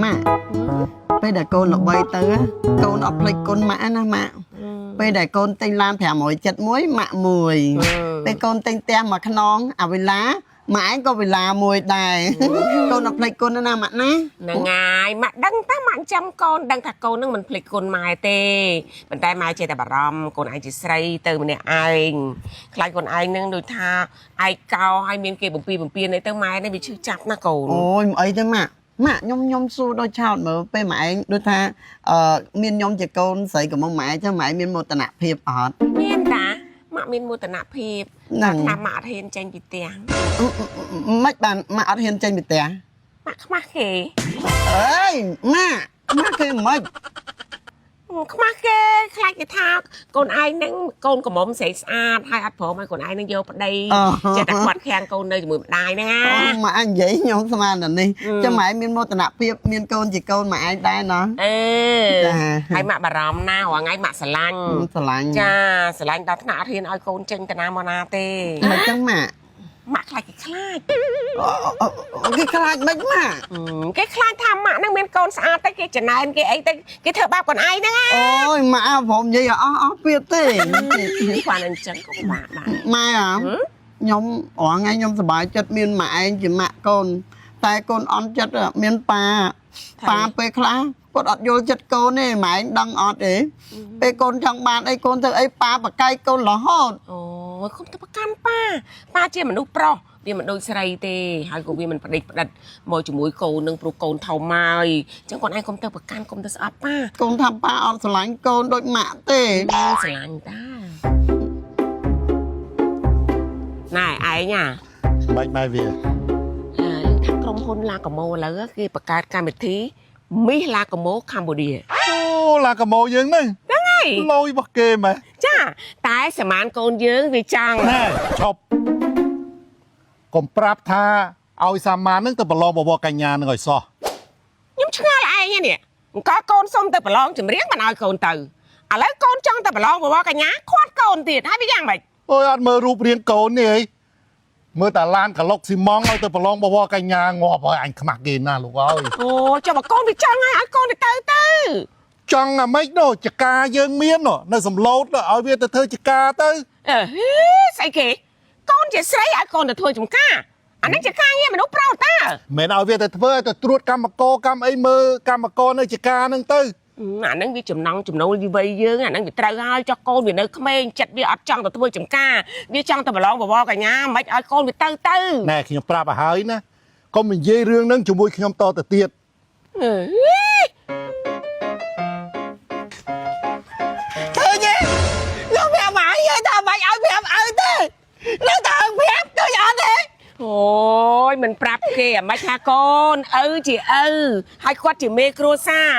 ម៉ាក់ពេលដែលកូនល្បីទៅកូនអត់ភ្លេចគុណម៉ាក់ណាម៉ាក់ពេលដែលកូនទិញឡាន571ម៉ាក់មួយពេលកូនទិញផ្ទះមួយខ្នងអាវិឡាម៉ាក់ឯងក៏វិឡាមួយដែរកូនអត់ភ្លេចគុណណាម៉ាក់ណា ហ្នឹងហើយម៉ាក់ដឹងតាម៉ាក់ចាំកូនដឹងថាកូននឹងមិនភ្លេចគុណម៉ែទេប៉ុន្តែម៉ែចេះតែបារម្ភកូនឯងជាស្រីទៅម្នាក់ឯងខ្លាចកូនឯងនឹងដូចថាឯកោហើយមានគេបំពីបំពៀនអីទៅម៉ែនេះវាឈឺចាប់ណាស់កូន អូយមិនអីទេម៉ាក់ម៉ាក់ខ្ញុំខ្ញុំសួរដូចឆោតមើលពេលម៉ាក់ឯងដូចថាអឺមានខ្ញុំជាកូនស្រីកំមុំម៉ាក់ឯងចឹងម៉ាក់ឯងមានមោទនភាពអត់ មានតាម៉ាក់មានមោទនភាព ហ្នឹង ថាម៉ាក់អត់ហ៊ានចេញពីផ្ទះ មិនបានម៉ាក់អត់ហ៊ានចេញពីផ្ទះ ម៉ាក់ខ្មាស់គេ អើយម៉ាក់ម៉ាក់គេមិន ខ្មាស់គេខ្លាចគេថាកូនឯងនឹងកូនកំមុំស្រីស្អាតហើយអត់ព្រមឲ្យកូនឯងនឹងយកប្តីចេះតែគាត់ខាំងកូននៅជាមួយម្ដាយហ្នឹងណា អូម៉ាក់និយាយខ្ញុំស្មានតែនេះចាំម៉ែមានមោទនភាពមានកូនជាកូនម៉ាក់ឯងដែរណោះ អឺ ចា ហើយម៉ាក់បារម្ភណាស់រាល់ថ្ងៃម៉ាក់ស្រឡាញ់ ស្រឡាញ់ ចាស្រឡាញ់ដល់ថ្នាក់អត់ហ៊ានឲ្យកូនចេញទៅណាមកណាទេ មិនចឹងម៉ាក់ ម៉ាក់ខ្លាចគេខ្លាច អូគេខ្លាចមិនម៉ាក់ ហឹមគេខ្លាចថាម៉ាក់នឹងមានកូនស្អាតតែគេចំណែនគេអីទៅគេធ្វើបាបកូនឯងហ្នឹងណា អូយម៉ាក់ព្រមនិយាយអស់អស់ទៀតទេ គ្រាន់តែអញ្ចឹងក៏ពិបាកដែរ ម៉ែអាខ្ញុំរាល់ថ្ងៃខ្ញុំសប្បាយចិត្តមានម៉ាក់ឯងជាម៉ាក់កូន តែកូនអន់ចិត្តមានប៉ាប៉ាពេលខ្លះគាត់អត់យល់ចិត្តកូនទេម៉ែឯងដឹងអត់ទេពេលកូនចង់បានអីកូនធ្វើអីប៉ាបកកាយកូនរហូត អូយកុំទៅប្រកាន់ប៉ាប៉ាជាមនុស្សប្រុសវាមិនដូចស្រីទេហើយក៏វាមិនផ្ដេចផ្ដិតមកជាមួយកូននឹងព្រោះកូនធំហើយអញ្ចឹងកូនឯងកុំទៅប្រកាន់កុំទៅស្អប់ប៉ា កូនថាប៉ាអត់ស្រឡាញ់កូនដូចម៉ាក់ទេ ស្រឡាញ់តាណែឯងអា បាច់ម៉ែវា អឺថាក្រុមហ៊ុនឡាកាម៉ូឥឡូវគេបង្កើតកម្មវិធីមីសឡាកាម៉ូកម្ពុជា អូឡាកាម៉ូយើងហ្នឹង ហ្នឹងហើយ លយរបស់គេម៉ែ ចាតែសមានកូនយើងវាចង់ ណែឈប់កុំប្រាប់ថាឲ្យសាមានហ្នឹងទៅប្រឡងបវរកញ្ញាហ្នឹងឲ្យសោះ ខ្ញុំឆ្ងល់ឯងនេះអង្គកូនសុំទៅប្រឡងចម្រៀងមិនឲ្យកូនទៅឥឡូវកូនចង់ទៅប្រឡងបវរកញ្ញាខាត់កូនទៀតហើយវាយ៉ាងម៉េច អូយអត់មើលរូបរាងកូននេះអីមើលតាឡានក្លុកស៊ីម៉ងឲ្យទៅប្រឡងបវរកញ្ញាងាប់ហើយអញខ្មាស់គេណាស់លោកអើយ អូចុះបើកូនវាចង់ហើយឲ្យកូនទៅទៅទៅ ចង់អាម៉េចនោះចកាយើងមាននោះនៅសំឡូតនោះឲ្យវាទៅធ្វើចកាទៅ អឺហេស្អីគេកូនជាស្រីឲ្យកូនទៅធ្វើចំការអានេះជាការងារមនុស្សប្រុសតើ មិនមែនឲ្យវាទៅធ្វើឲ្យទៅត្រួតកម្មករកម្មអីមើលកម្មករនៅចកាហ្នឹងទៅ អាហ្នឹងវាចំណង់ចំណូលយវ័យយើងអាហ្នឹងវាត្រូវហើយចុះកូនវានៅក្មេងចិត្តវាអត់ចង់ទៅធ្វើចំការវាចង់ទៅប្រឡងបវរកញ្ញាមិនឲ្យកូនវាទៅទៅ ណែខ្ញុំប្រាប់ឲ្យហើយណាកុំនិយាយរឿងហ្នឹងជាមួយខ្ញុំតទៅទៀត អឺ ឃើញទេខ្ញុំប្រាប់ម៉ាក់យាយថាមិនឲ្យប្រាប់ឪទេនៅតែឪប្រាប់ឃើញអត់ទេ អូយមិនប្រាប់គេអាម៉េចថាកូនឪជាឪហើយគាត់ជាមេគ្រួសារ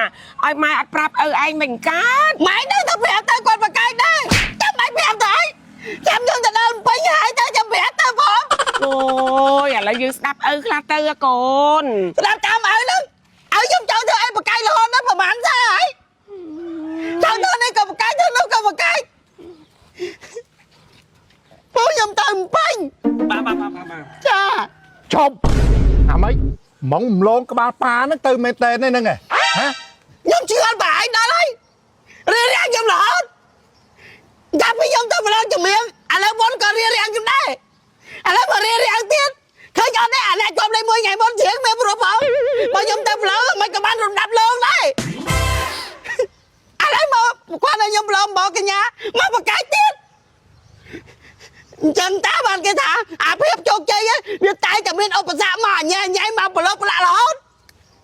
ឲ្យម៉ែអត់ប្រាប់ឪឯងមិនកើត ម៉ែនៅតែប្រាប់ទៅគាត់បកកាយដែរចាំម៉ែប្រាប់ទៅហើយចាំយើងទៅដល់ពេញហើយទៅចាំប្រាប់ទៅផង អូយឥឡូវយើងស្ដាប់ឪខ្លះទៅអាកូន ស្ដាប់តាមឪហ្នឹងឲ្យខ្ញុំចង់ធ្វើអីបកកាយរហូតដល់ប្រហែលសាហើយចង់ធ្វើនេះក៏បកកាយធ្វើនោះក៏បកកាយពួកខ្ញុំទៅពេញ បាទបាទបាទបាទ ចា ឈប់អាម៉េចហ្មងម្លងក្បាលប៉ាហ្នឹងទៅមែនតែនហ្នឹងហ៎ហ៎ ខ្ញុំជឿអត់បើឯងដល់ហើយរៀបរៀងខ្ញុំរហូតចាំពីខ្ញុំទៅប្រឡងជំនាញឥឡូវមុនក៏រៀបរៀងខ្ញុំដែរឥឡូវមករៀបរៀងទៀតឃើញអត់ទេអាអ្នកជាប់លេខមួយថ្ងៃមុនច្រៀងមានព្រោះផងបើខ្ញុំទៅប្រឡងមិនក៏បានរំដាប់លងដែរឥឡូវមកគាត់ឲ្យខ្ញុំប្រឡងមកកញ្ញាមកបកាយទៀតអញ្ចឹងតើបានគេថាអាភាពជោគជ័យវាតែតែមានឧបសគ្គមកអញញ៉ៃមកប្រឡងប្រឡាក់រហូត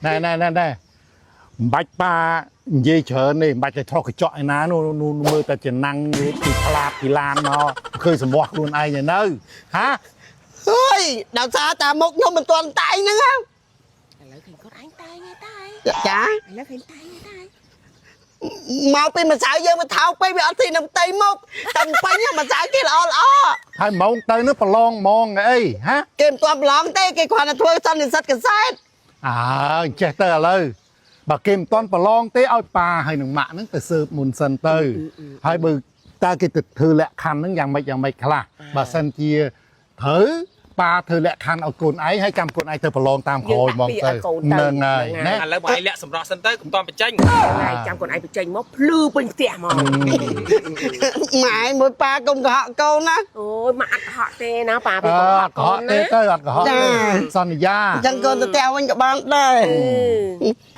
ណែណែណែណែមិនបាច់ប៉ានិយាយច្រើនទេមិនបាច់ទៅថោះកញ្ចក់ឯណានោះនោះមើលតែចំណាំងពីផ្លាតពីឡានមកឃើញសម្រស់ខ្លួនឯងឯនៅហា អើយដល់សារតាមុខខ្ញុំមិនទាន់តែងហ្នឹងណា ឥឡូវឃើញគាត់ឯងតែងឯតែ ចា ឥឡូវឃើញតែងឯតែ មកពីម្សៅយើងមកថោកពេកវាអត់ស៊ីនឹងផ្ទៃមុខតែពេញម្សៅគេល្អល្អ ហើយហ្មងទៅនោះប្រឡងហ្មងអីហា គេមិនទាន់ប្រឡងទេគេគ្រាន់តែធ្វើសន្និសិទកសែត អើអញ្ចេះទៅឥឡូវបើគេមិនទាន់ប្រឡងទេឲ្យប៉ាហើយនឹងម៉ាក់ហ្នឹងទៅស៊ើបមុនសិនទៅហើយបើតើគេទៅធ្វើលក្ខខណ្ឌហ្នឹងយ៉ាងម៉េចយ៉ាងម៉េចខ្លះបើសិនជាត្រូវ ប៉ាធ្វើលក្ខខណ្ឌឲ្យកូនឯងហើយចាំកូនឯងទៅប្រឡងតាមក្រោយហ្មងទៅហ្នឹងហើយណា ឥឡូវបងឯងលាក់សម្រស់សិនទៅកុំតន់បញ្ចេញ ហើយចាំកូនឯងបញ្ចេញមកភ្លឺពេញផ្ទះហ្មង ម៉ែមួយប៉ាកុំកុហកកូនណា អូយមកអត់កុហកទេណាប៉ាពី អឺ កុហក អត់កុហកទេ កូនណា ទៅអត់កុហកទេ ចា សន្យា អញ្ចឹងកូនទៅផ្ទះវិញក៏បានដែរ អឺ